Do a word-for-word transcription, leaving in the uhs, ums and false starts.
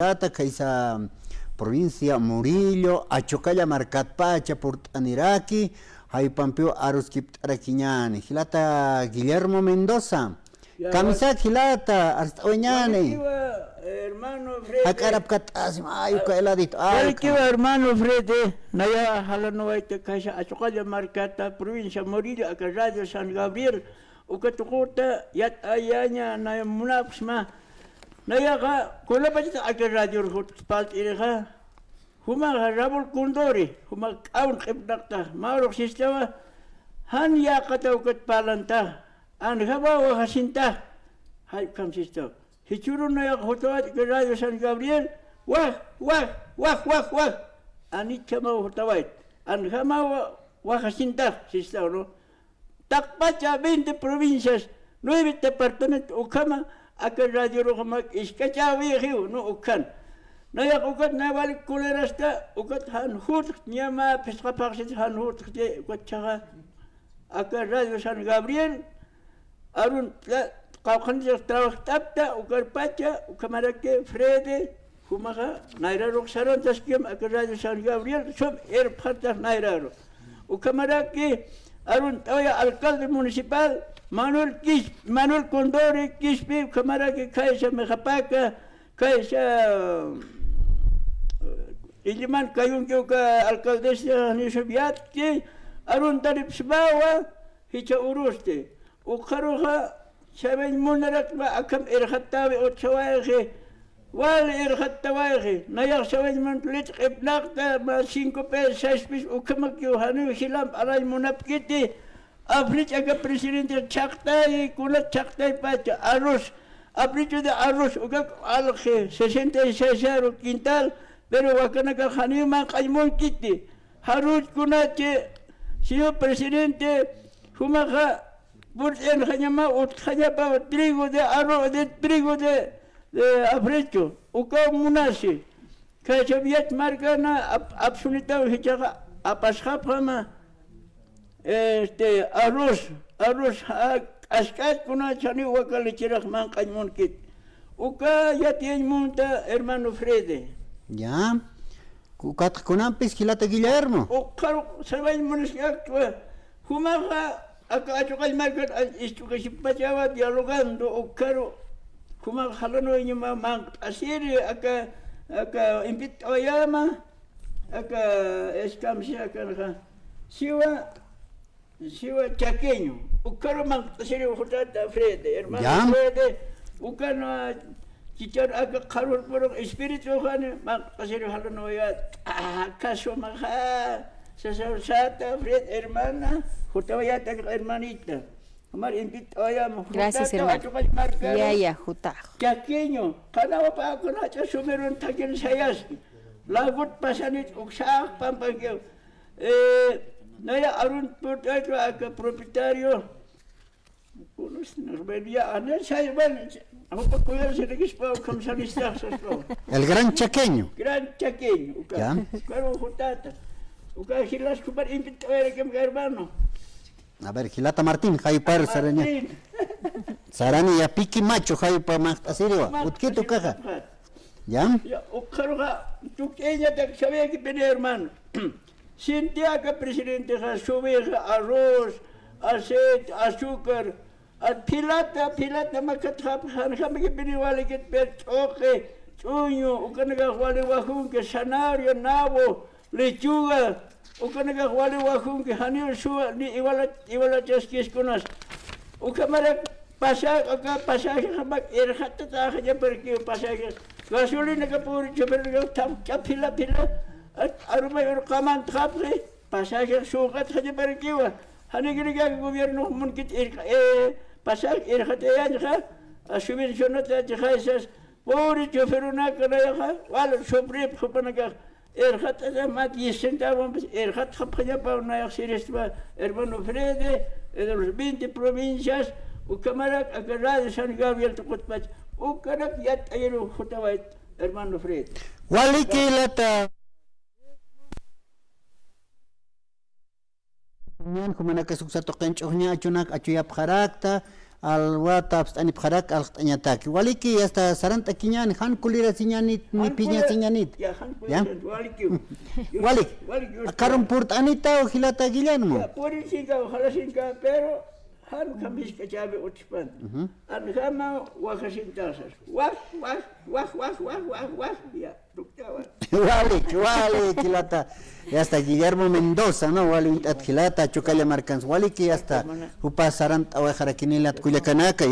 jilata, khaysa provincia Murillo, Achuqalla markatpacha purt'aniraki, jaypampiw aruskipt'arakiñäni. Jilata Guillermo Mendoza, ya, kamisaki jilata, arst'awayañäni. Walikiwa, hermano Fred. Jak'arapkat'asim, ay, uka heladito, ay, walikiwa, hermano Fred, naya jalanuwayta khaysa Achuqalla markata, provincia Murillo, aka Radio San Gabriel, uka tuquta yat'ayaña, naya munapxsma. Nayaxa, kunapachatix aka radior jutpalt'irixa, jumaxa Raúl Condori, jumax k'awn q'ipnaqtax, mä urux sistawa, jan yäqataw ukat parlantax, anjamaw wajasintax, jay ukham sistaw. Jichhürun nayax jutawayt aka Radio San Gabriel, waj, waj, waj, waj, waj, anchhamaw jutawayt, anjamaw wajasintax, sistaw, ¿no? Taqpacha veinte provincias, nueve departamentos ukhama, aka radiorux mä k'iskachäwixiw, ¿no? Ukan. Nayax ukat nay walik colerasta, ukat jan jutxtñama, phisqa phaxsit jan jutxti, ukat chhaxa. Aka Radio San Gabriel, arun tla-, qawqhanitix trabajt'apta, ukarpacha, ukhamaraki Freddy, jumaxa, nayrarux sarantaskima, aka Radio San Gabriel, sum irpxartax nayraru. Ukhamaraki, arunt'awaya alcalde municipal, Manuel Quis-, Manuel Condori Quispe, ukhamaraki khaysa Mexapaca, khaysa, eh, Illimani Kayunki uka alcaldesa, nisum yatki, aruntaripsmawa, jichha urusti. Ukxaruxa, sawañ munarakma akham irxatäwi utjawayxi, wal irxatäwayxi, nayax sawañ munta lich q'ipnaqta, mä cinco pesos, seis pesos, ukhamakiw janiw jilamp alañ munapkiti, africh aka presidente chhaqtay, kunat chhaqtaypacha, arroz, africho de arroz, ukak alxi, sesenta y seis euros quintal, pero wakanakax janiw manq'añ munkiti, jaruch kunachi, señor presidente, jumaxa, purt'inxañama, utjxañapa, trigo de arroz, de trigo de, de africho, ukaw munasi. Khaysa Villach markana ap-, apsunitaw jichhaxa apasxapxama, este, arroz, arroz, ja, k'ask'at kuna chaniw waka lecherax manq'añ munkit. Uka yatiyañ munta, hermano Freddy. Ya. Ku-, ukatx kunampis jilata Guillermo. Ukxaru sawañ munask'aktwa. Jumaxa, aka Achuqall markat, a-, ist'ukasippachawa dialogando, ukxaru, jumaxa jalanuwayañama manq't'asiri, aka, aka invitawayama, aka, eskamsi, akanxa, siwa, siwa chaqueño, ukxaru manq't'asiri jutata Freddy, hermano. Ya. Freddy, ukan, a, Chicharü aka qharürpurux espíritu jani, manq't'asiri jalanuwayät, aka sumaxa, sasaw sata, Fred, hermana, jutawayät aka hermanita. Jumar invitawayam, gracias, jutata, hermano. Achuqall markaru. Ya, ya, jutax. Chaqueño, qanawapa akun jach'a sumirun thakin sayaspa. Lagut pasanit uksax pampankiw. Eh, naya arun purt'aytwa aka propietario. Kunus, bueno, ya, ana, say, bueno, jupa kuyar se le quispa, ukham sanistax, saspa. El gran chaqueño. Gran chaqueño, uka. Ya. Pero jutata. Uka jilas kupar invitawayarakim, hermano. A ver, jilata Martín, jaypar saraña. Martín. Sarani ya piki machu jaypa manq't'asiriwa. Manq't'asiriwa. Utkit ukaxa. Ya. Ya, ukxaruxa, tukt'ayañatak sawaykipini, hermano. Sinti aka presidentexa suwixa arroz, aceite, azúcar, a, philata, philata makatxapxi, janjamakipini walikit, pero ch'uqi, ch'uñu, ukanakax wali wajunki, zanahoria, nabo, lechuga, ukanakax wali wajunki, janiw suwa, ni iwala, iwalachaskis kunas. Ukhamarak pasaje, aka pasajexa mä irxatatäxañaparkiw pasaje. Gasolinaka pobre chopernakax thamk'a phila phila, a, arumay urqamantxapxi, pasajex suwqatxañaparkiwa. Janikiraki gobiernox munkit irqa-, eh, pasaje irxatayañxa, a, subvencionatayätxay sas, pobre choferunaka nayaxa, wal sufripxi jupanakax. Irxat'ata mä diez centavompis irxatxapxañapaw nayax siristwa, hermano Freddy, de los veinte provincias, ukhamarak aka Radio San Gabriel tuqutpach, ukanak yat'ayiru jutawayt, hermano Freddy. Walikiw jilata. Ñan jumanakas uksa tuqin ch'uxña achunak achuyapxarakta, Alwata apst'anipxarak alxt'añataki. Waliki, hasta sarant'akiñäni, jan kulirasiñänit, ni phiñasiñänit. Ya, jan kulirasiñänit, waliki. Walik. Walik, yo estoy. Akarun purt'anita, o jilata Guillermo. Ya, purisinka, ojalá sinka, pero jan kamiskachäwi utjpan. Ujú. Anjama wajasintasas. Waj, waj, waj, waj, waj, waj, waj, ya. Walik, walik, jilata. Y hasta Guillermo Mendoza, ¿no? Wali uñt'at jilata, Chukalla markans. Waliki, hasta jupa sarant'awayxarakinilat kullakanaka, y